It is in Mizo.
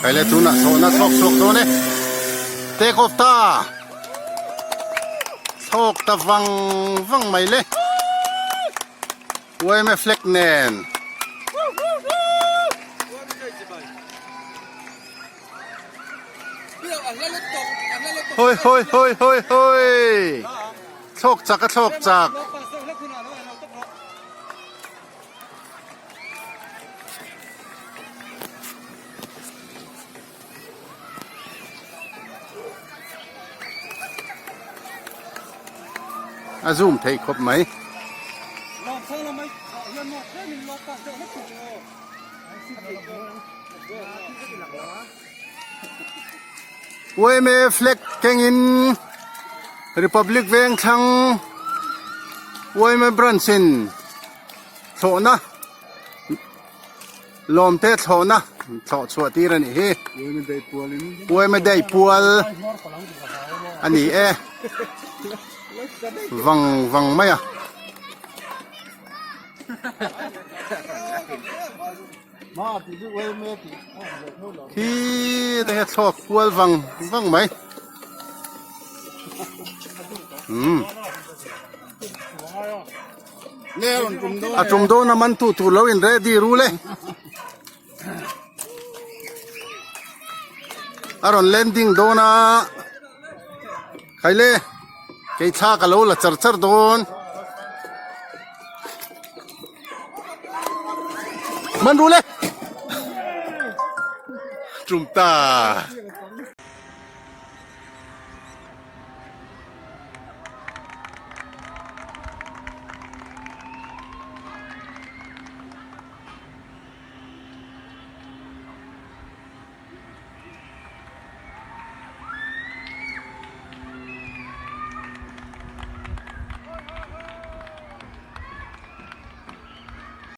Hei le tunah thlawhna thlawk chhuak dawn e. Take off ta. Thlawk ta vang vang mai le. Uaime flag nen. Hawi hawi hawi hawi hawi. Thlawk chak a thlawk chak. A zoom theih khawp mai. Uaime flag kengin Republic veng thlang Uaime branch in thlawhna lawmte thlawhna thlawh chhuah tir a nih hi. Uaime daih pual a ni e vang vang mai a. Khi te hi a thlawk kual vang vang mai umm a tum dawn a man tu tur lo in ready ru le a rawn landing dawn a khaile kei thla ka lo la char char dawn. Man ru le. Tum ta.